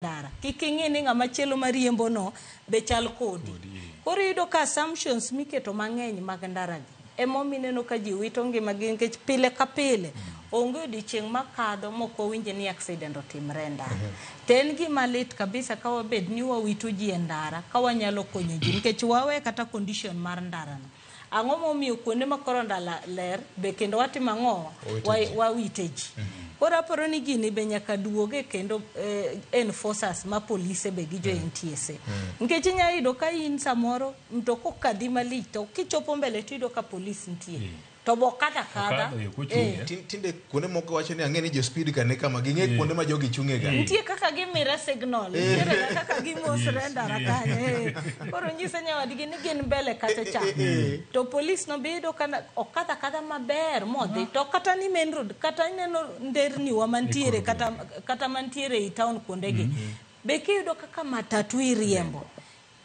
Ndara kik ing'i ni ng'ama chielo mariembo no be chal kodi. Koro iyudo ka assumptions miketo mang'eny mag ndara gi emomiyo ineno ka ji wito ngimagi, nikech pile ka pile onge odiochieng' makadho mok wawinj ni accident otimre e ndara. To en gima lit kabisa ka wabed ni wawito ji e ndara ka wanyalo konyo ji, nikech wawe kata condition mar ndara no. Ang'o momiyo kuonde ma koro ndara ler be kendo watimo ang'o? Wawite ji. Koro aparo ni gini be nyaka duoge kendo enforcers ma polise be gi jo NTSA. Nikech inya yudo ka in samoro mtoka okadhi malich, to kichopo mbele tiyudo ka polis nitie. To bo kadho akadha. Okadho, yo, kochung'e. Tinde kuonde moko wacho ni ang'e ni jo speed ka ne kama ging'e kuonde ma jogi chung'e ga. Nitie kaka gimire signal, nitiere ga kaka gimosre e ndara kanyo. Koro nyise nyawadgi ni gin mbele kacha cha. To polis no be iyudo ka okadho akadha maber modhi. To kata ni main road, kata ineno nderni wa mantiere kata mantiere ei town kuondegi. Be kiyudo kaka matatu iriembo.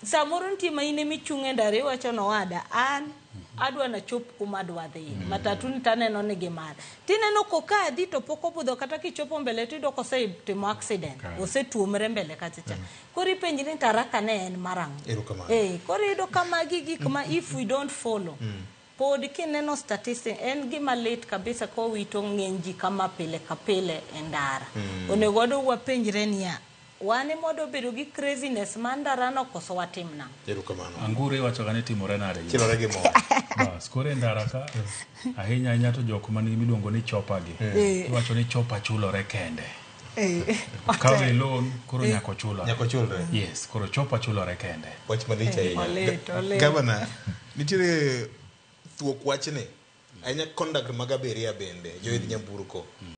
Samoro nitie ma in emichung' e ndara iwacho nowada an adwa nachop kuma adwa dhiye. Matatu ni taneno ni gimar. Tineno kokadhi to pok obudho, kata kichopo mbele tiyudo kosetimo accident. Osetuomre mbele kacha cha. Koro ipenjri ni taraka ne en mar ang'o? Erokamano. Koro iyudo ka magi gik ma if we don't follow, pod kineno statistic en gima lit kabisa ka wawito ng'eny ji kama pile ka pile e ndara. Onego wadog wapenjre niya, wan ema wadwa bedo gi craziness mar ndara no koso watim nang'o? Erokamano. Anguro iwacho ga ni timore nade? Chilore gi mo. Bas, koro e ndara ka ahinya ahinya to jok man gi miluongo ni chopa gi. Iwacho ni chopa chulore kende. Kawe loan koro nyaka ochulore. Nyaka ochulre. Yes, koro chopa chulore kende. Wach malich ahinya. Olit, olit. Gavana, nitiere thuok wachni ahinya conduct mag abiria bende joidh nyamburko.